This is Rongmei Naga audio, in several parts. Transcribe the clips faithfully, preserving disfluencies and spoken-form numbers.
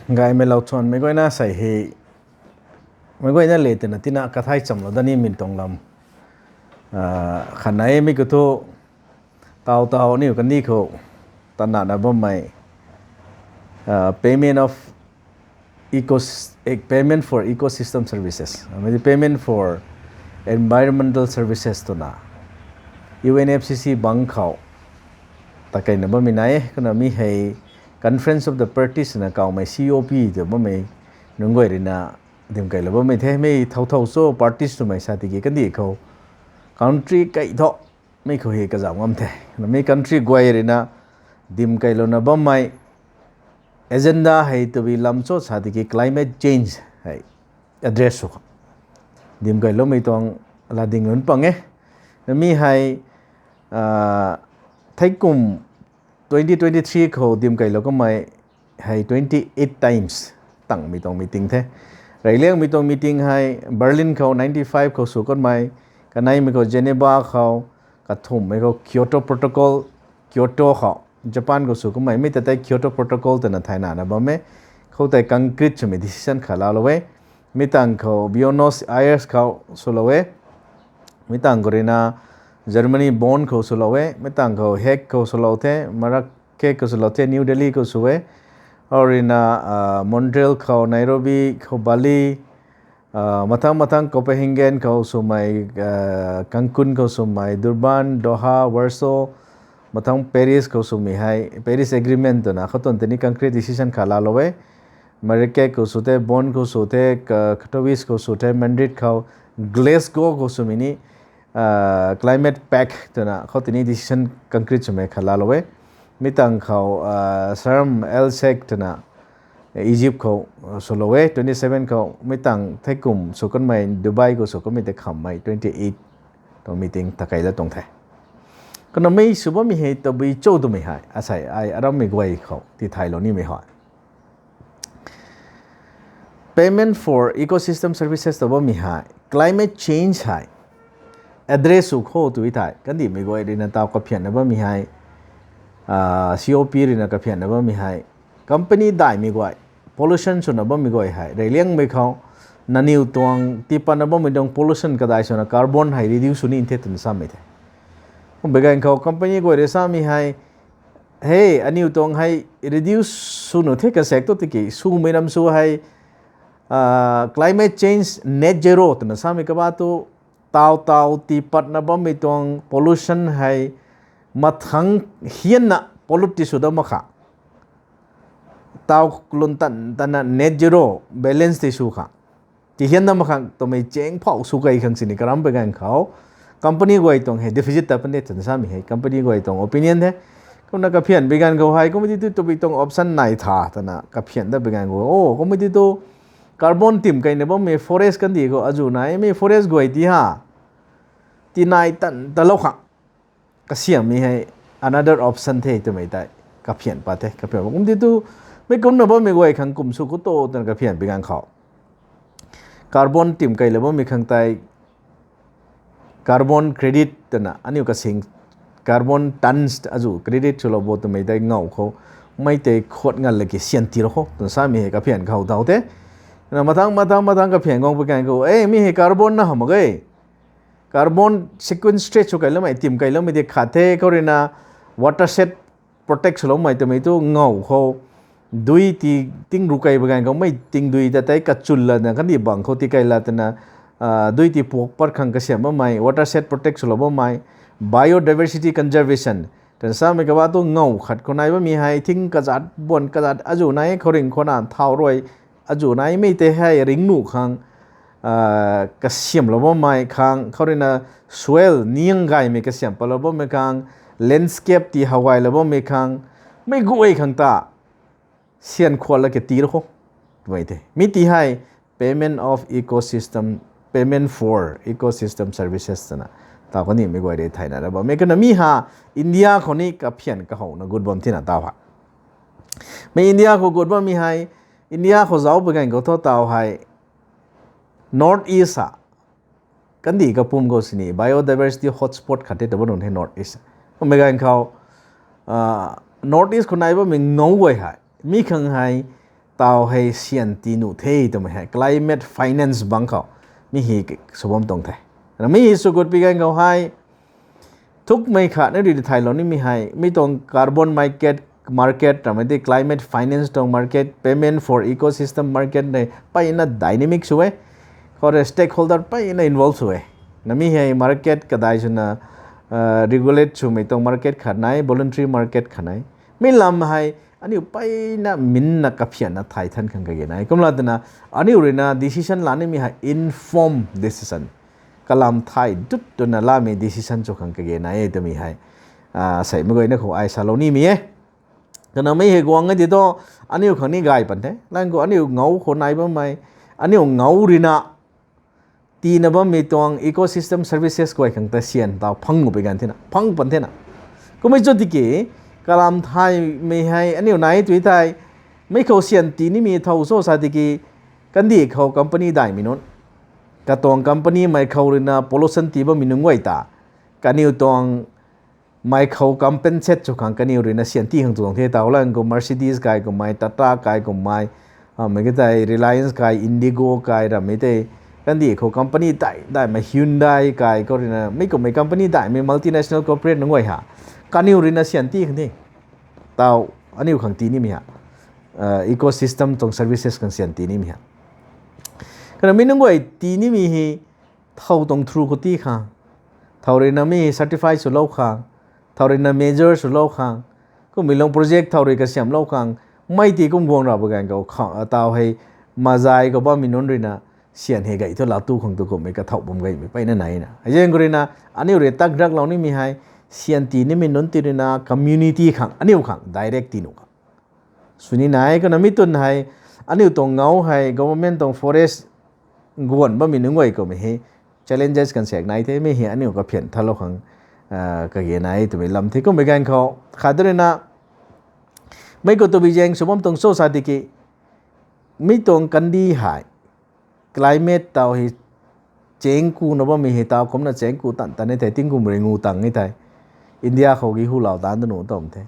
Gaymei lau chwn mei guayna sei he, mei guayna le twna tina kathai chamlou dat ni min tuang lam. Khanei mi khou thu taw taw aniu kandih khou tanana bammei payment of eco, payment for ecosystem services, mei payment for environmental services twna U N F C C bang khou takeina bammei nai e. Kumna mi hei Conference of the Parties na kawmei C O P tw bammei nunc guay ruina dimkailou bammei the. Mi thow thow cho parties twmei sa tiki kandih khou country kai thu mi khou hei kazauh ngam the. Mi country guay ruina dimkailouna bammei agenda hei tabui lam cho sa tiki climate change hei address sw khou dimkailoumei tuang latding nunc pang e. Na mi hei theikum twenty twenty three khou dimkailou kamei hei twenty eight times tangmei tuang meeting the. Reyliangmei tuang meeting hei Berlin khou ninety five khou sw kanmei, kaneimei khou Geneva khou, kathumhmei khou Kyoto Protocol, Kyoto khou Japan khou sw kanmei, mi ta tei Kyoto Protocol twna thaynana bam e. Khoutei concrete swmei decision khat laalou e. Mi tangv khou Buenos Aires khou swlou e. Mi tangv khou ruina Germany Bonn khou swlou e. Mi tangv khou Hague khou swlou the, Marrakech khou swlou the, New Delhi khou sw e. Khou ruina Montreal khou, Nairobi khou, Bali, mathang mathang Copenhagen khou swmei, Cancun khou swmei, Durban, Doha, Warsaw, mathang Paris khou swmei hei Paris Agreement twna khou tuang tei ni concrete decision khat laalou e. Marrakech khou sw the, Bonn khou sw the, Katowice khou sw the, Madrid khou, Glasgow khou swmei ni Climate Pact twna khou tei ni decision concrete swmei khat laalou e. Mi tangv khou Sharm El Sheikh twna Egypt khou swlou e twenty seven khou. Mi tangv theikum sw kanmei Dubai khou sw kanmei tei khammei twenty eight tuang meeting takei la tuang the. Kumna mi sw bammei hei tabui cho twmei hei asei ai arammei guay khou tithaylou nimei hei Payment for ecosystem services tw bammei hei climate change hei address sw kho tw thei kandihmei guay ruina taw kaphianna bammei hei, C O P ruina kaphianna bammei hei, company daihmei guay, pollution swna bammei guay hei reyliangmei khou, nangniw tuang tiipatna bammei tuang pollution kadai swna carbon hei reduce sw ni the twna samei the. Kum baganv khou company guay rui samei hei, he, aniw tuang hei reduce sw nuh the kasaek tu tiki swmei nam sw hei climate change net zero twna samei kaba tu, taw taw tiipatna bammei tuang pollution hei mathang hianna pollute ti sw dat mak kha, taw lun tan tana net zero balance ti sw kha, tihian dat mak khang twmei chang phou sw kei khang sini karam baganv khou company guay tuang hei deficit ta puni twna samei hei company guay tuang opinion the. Kumna kaphian baganv khou hei kum ti tu tabui tuang option nai tha twna kaphian dat baganv khou, o kum ti tu carbon tim keina bammei forest kandih khou azuh naimei forest guay ti ha tinai tan talou khang kasiammei hei another option the twmei tei kaphian pat the. Kaphian kum ti tu mei kumna bammei guay khang kum sw khou tu twna kaphian baganv khou carbon tim keilou bammei khang tei carbon credit twna aniu kasing carbon tons azuh credit swlou bo twmei tei ngow khou mei tei khuat ngal laki syan tirou khou twna samei hei kaphian khou thau the. Na mathang mathang mathang kaphian guang baganv khou, e, mi hei carbon na hamh mak e. Carbon sequestrate sw keiloumei, tim keiloumei di khat the, khou ruina watershed protect swloumei twmei tu ngow khou dui ti ting ru kei baganv khou mei tingdui ta tei kachun lana kandih bang khou ti kei la twna dui ti puak pat khang kasiam bammei, watershed protect swlou bammei, biodiversity conservation twna samei kaba tu ngow khat khou nai bammei hei thing kazat buan kazat azuh nai khou ring khou na thau rui azuh naimei tei hei ringnuh khang kasiamlou bammei khang, khou ruina soil niang gaymei kasiam patlou bammei khang, landscape ti how gaylou bammei khang, mei guay khang ta syan khuat la ke tirou khou twmei the. Mi ti hei payment of ecosystem, payment for ecosystem services twna taw kanimei guay rui thayna ra bammei kumna mi ha India khou ni kaphian kahowna gut bam thina taw ha. Mi India khou gut bammei hei, India khou zauc baganv khou thu taw hei North East ha kandih kapwm khou sini biodiversity hotspot khat the ta bam nunc hei North East. Kummei ganv khou North East khou nai bammei ngow guay hei mi khang hei taw hei syan tii nuh the twmei hei climate finance bang khou mi hei sw bam tuang the. Kumna mi hei sw gut pi ganv khou hei thukmei khat na ri thaylou nimei hei mi tuang carbon market, market ramei tei climate finance tuang market, payment for ecosystem market nei peyna dynamic sw e. Khou rui stakeholder peyna involve sw e. Kumna mi hei market kadai swna regulate swmei tuang market khat nai, voluntary market khat nai. Mi lam hei aniu peyna minna kaphianna thay than khang kage nai. Kumna twna aniu ruina decision la nimei hei informed decision, kalam thay dut twna lamei decision sw khang kage nai e twmei hei seimei guayna khou ai salou nimei e. Kumna mi hei guang e ti thu aniu khang ni gay pan the. Lang khou aniu ngau khou nai bammei, aniu ngau ruina tiina bammei tuang ecosystem services guay khang ta syan taw phang nuh pi ganv thena phang pan thena. Kummei chu tiki kalam thaymei hei aniu nai tui thei, mi khou syan tii nimei thow cho sa tiki, kandih khou company daihmei nunc, katuang company mei khou ruina pollution tii bammei nunc guay ta kaniw tuang mei khou compensate sw khang kaniw ruina syan tii khang tuang the. Taw lang khou Mercedes kai kummei, Tata kai kummei, mei ka tei Reliance kai, Indigo kai ramei tei kandih khou company dai daihmei, Hyundai kai khou ruina mi kummei company daihmei, multinational corporate nunc guay ha kaniw ruina syan tii khang the. Taw aniu khang tii nimei ha ecosystem tuang services khang syan tii nimei ha. Kumna mi nunc guay tii nimei hei thow tuang through khou tii khang, thow ruina mi certify swlou khang, thow ruina measure swlou khang, kummei lung project thow rui kasiamlou khang, mei ti kum guang ra pi ganv khou taw hei mazai khou bammei nunc ruina syan hei gay thu laa tu khang tu kummei kathau bam gaymei peyna naina. Hei zaeng khou ruina aniu rui tak draklou nimei hei syan tii nimei nunc ti ruina community khang, aniu khang direct tii nuh khang sw ni nai. Kumna mi twn hei aniu tuang ngau hei government tuang forest guan bammei nunc guay kummei hei challenges kan sek nai the, mi hei aniu kaphian thalou khang kage nai twmei lam the. Kummei ganv khou khat ruina mei khou tabui zaeng sw bam tuang cho sa tiki, mi tuang kandih hei climate taw hei change kuna bammei hei taw kumna change ku tan tan e thei, tingkum ringu tang e thei, India khou gi hu lau tan ta nuh tam the.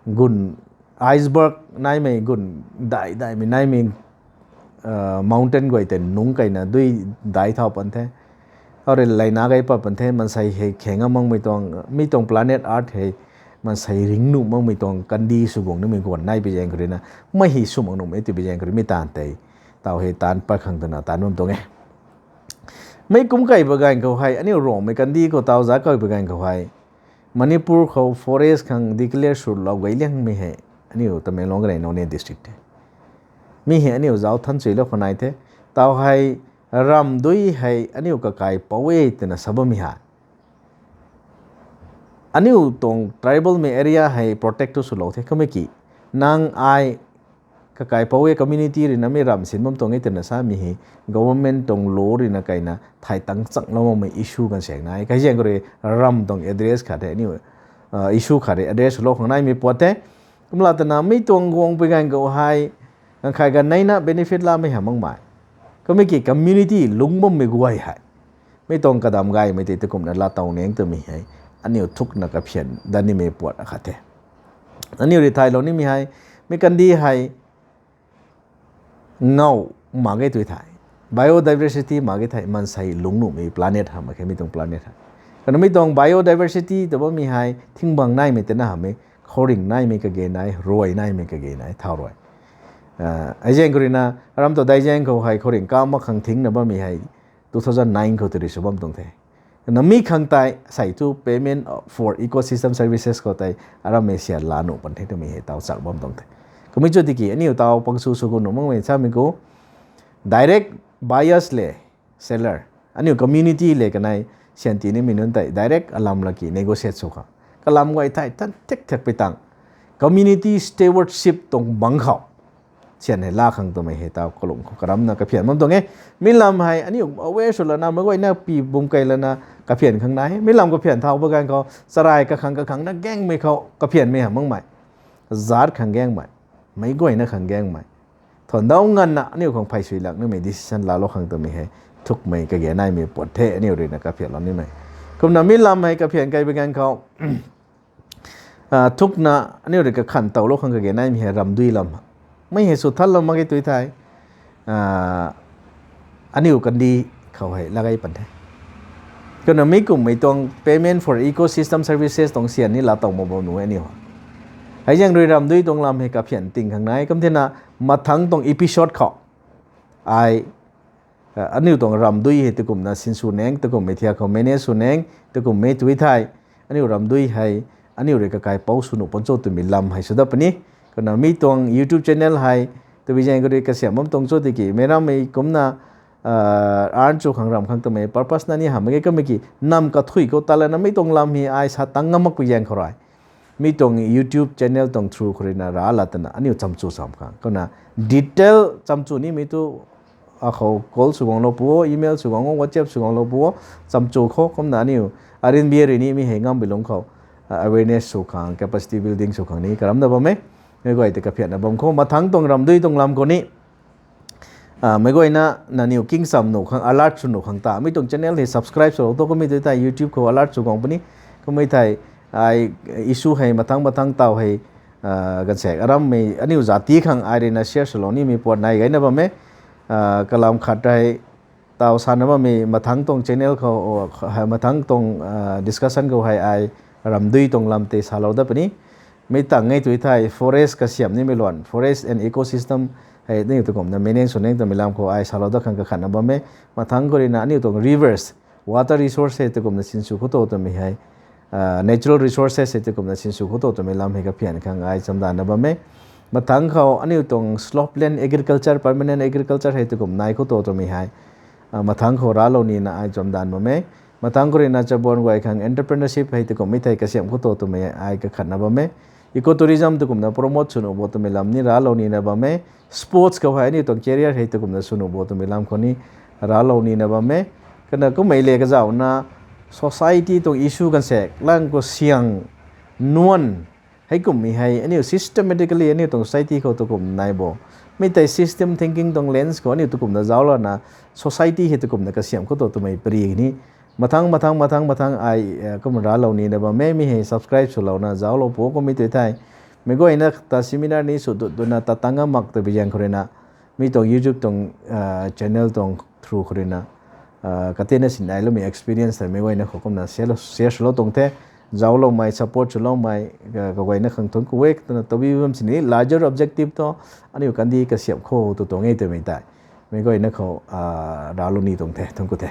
Gun iceberg naimei, gun dai daimei naimei mountain guay tei nungc keyna dui dai thau pan the. Khou rui leina gay pat pan the, maansei hei kheng a makmei tuang, mi tuang planet Earth hei maansei ring nuh makmei tuang kandih sw guang nimei guan nai pi zaeng khou ruina, mei hei sw mak nuhmei ti pi zaeng khou rui mi taanv tei taw hei taanc pat khang twna taanc bam tuang e. Mei kum key pi ganv khou hei aniu Rongmei kandih khou taw za key pi ganv khou hei Manipur khou forest khang declare swlou gay liangmei hei aniu Tamenglong kanei Noney district the. Mi hei aniu zauc than chuilou khou nai the. Taw hei ramdui hei aniu kakai pou e twna sa bammei hei aniu tuang tribalmei area hei protect tu swlou the. Kummei ki nang ai kakai pou e, community ruina mi ram sin bam tuang e twna samei hei government tuang law ruina keyna thay tang changlou makmei issue kan sek nai. Kaizaeng khou rui ram tuang address khat hei aniu issue khat rui address swlou khang naimei puat the. Kumla twna mi tuang guang pi ganv khou hei ganv khai ganv neina benefit lamei ha makmei, kummei ki community lungc bammei guay hei mi tuang kadam gaymei tei takumna laatow neng twmei hei aniu thukna kaphian dat nimei puat akhat the. Aniu rui thaylou nimei hei, mi kandih hei ngau mak ge tui thei, biodiversity mak ge thei, maansei lungc nuhmei planet hamh mak khe mi tuang planet hei. Kumna mi tuang biodiversity tw bammei hei thingbang naimei tena hamh e, khouringh naimei kage nai, ruai naimei kage nai, thau ruai. Hei zaeng khou ruina ram ta dai zaeng khou hei khouringh ka mak khang thingna bammei hei two thousand nine khou tei rui sw bam tuang the. Kumna mi khang tei sei thu payment for ecosystem services khou tei arammei syan laa nuh pan the twmei hei taw chak bam tuang the. Kummei chu tiki aniu taw pangsu sw gu nuh makmei samei khou direct buyers le seller, aniu community le kanei syan tii nimei nunc tei direct alam laki negotiate sw khang, kalam guay thei tan thek thek pi tang community stewardship tuang bang khou syan hei laa khang twmei hei taw kalung khou karamna kaphian bam tuang e. Mi lam hei aniu aware sw lana meic guayna pi bum key lana kaphian khang nai e. Mi lam kaphian thau pi ganv khou charai kakhang kakhangna gaengmei khou kaphianmei hamh makmei, zaat khang gaengmei, meic guayna khang gaengmei, thuandau nganvna aniu khang phey sui lak nimei decision laalou khang twmei hei thukmei kage naimei puat the aniu ruina kaphianlou nimei. Kumna mi lam hei kaphian key pi ganv khou thukna aniu rui kakhan towlou khang kage naimei hei ramdui lam ha. mei hei sw thanlou mak ge tui thei, aniu kandih khou hei lagei pan the. Kumna mi kumhmei tuang payment for ecosystem services tuang sian ni laa tow mak bam nuh e aniu. Hei zaeng rui ramdui tuang lam hei kaphian ting khang nai. Kum thena mathangc tuang episode khou ai aniu tuang ramdui hei tukumna sinsw nang, tukumhmei thiak khou manage sw nang, tukumhmei tui thei, aniu ramdui hei aniu rui kakaipouc sw nuh pan cho twmei lam hei sw dat puni. Kumna mi tuang YouTube channel hei tabui zaeng khou rui kasiam bam tuang cho tiki meic rammei kumna earn sw khang ramh khang twmei purpose na ni hamh mak ge. Kumna ki nam kathuic khou ta lana mi tuang lam hei ai sa tang ngam makpui zaeng khou rui mi tuang YouTube channel tuang through khou ruina rav la twna aniu chamchu sam khang. Kumna detail chamchu nimei tu akhou call sw guanglou pu o, email sw guang o, WhatsApp sw guanglou pu o, chamchu khou. Kumna aniu arinbia rui ni mi hei ngam bi lungc khou awareness sw khang, capacity building sw khang ni karamna bam e. Meic guay tei kaphianna bam khou mathangc tuang ramdui tuang lam khou ni meic guayna nangniw kingcham nuh khang, alert sw nuh khang ta mi tuang channel hei subscribe swlou tu. Kummei tui thei YouTube khou alert sw guang puni. Kummei thei ai issue hei mathangc mathangc taw hei ganvsaekc arammei aniu zat ti khang ai ruina share swlou nimei puat nai gayna bam e. Kalam khat hei taw sana bammei mathangc tuang channel khou, mathangc tuang discussion khou hei ai ramdui tuang lam tei salou dat puni. Mi tang e tui thei forest kasiam nimei luan, forest and ecosystem hei aniu tukumna manage sw nang twmei lam khou ai salou dat khang kakhatna bam e. Mathangc khou ruina aniu tuang rivers, water resource hei tukumna sinsw khou tu twmei hei natural resources hei tukumna sinsw khou tu twmei lam hei kaphian khang ai chamdanna bam e. Mathangc khou aniu tuang slope land agriculture, permanent agriculture hei tukum nai khou tu twmei hei mathangc khou raclou nina ai chamdan bam e. Mathangc khou ruina chabuan guay khang entrepreneurship hei tukumhmei thei kasiam khou tu twmei ai kakhatna bam e. Ecotourism tukumna promote sw nuh bo twmei lam ni raclou nina bam e. Sports khou hei aniu tuang career hei tukumna sw nuh bo twmei lam khou ni raclou nina bam e. Kumna kummei le kazauhna society tuang issue ganvsaekc lang khou siang nuan heikumhmei hei aniu systematically aniu tuang society khou tukum nai bo. Mi tei system thinking tuang lens khou aniu tukumna zauclouna society hei tukumna kasiam khou tu twmei pary ni mathangc mathangc mathangc mathangc ai kum raclou nina bam e. Mi hei subscribe swlouna zauclou pu kummei tui thei meic guayna ta seminar ni sw dut duna ta tang ngam mak twbi zaeng khou ruina mi tuang YouTube tuang channel tuang through khou ruina katena sinailoumei experience tei meic guayna khou kumna share swlou tuang the. Zaucloumei, support swloumei kaguayna khang thunc ku e. Twna tabi bam sini larger objective thu aniu kandih kasiam khou tu tuang e twmei tei meic guayna khou raclou ni tuang the, thunc ku the.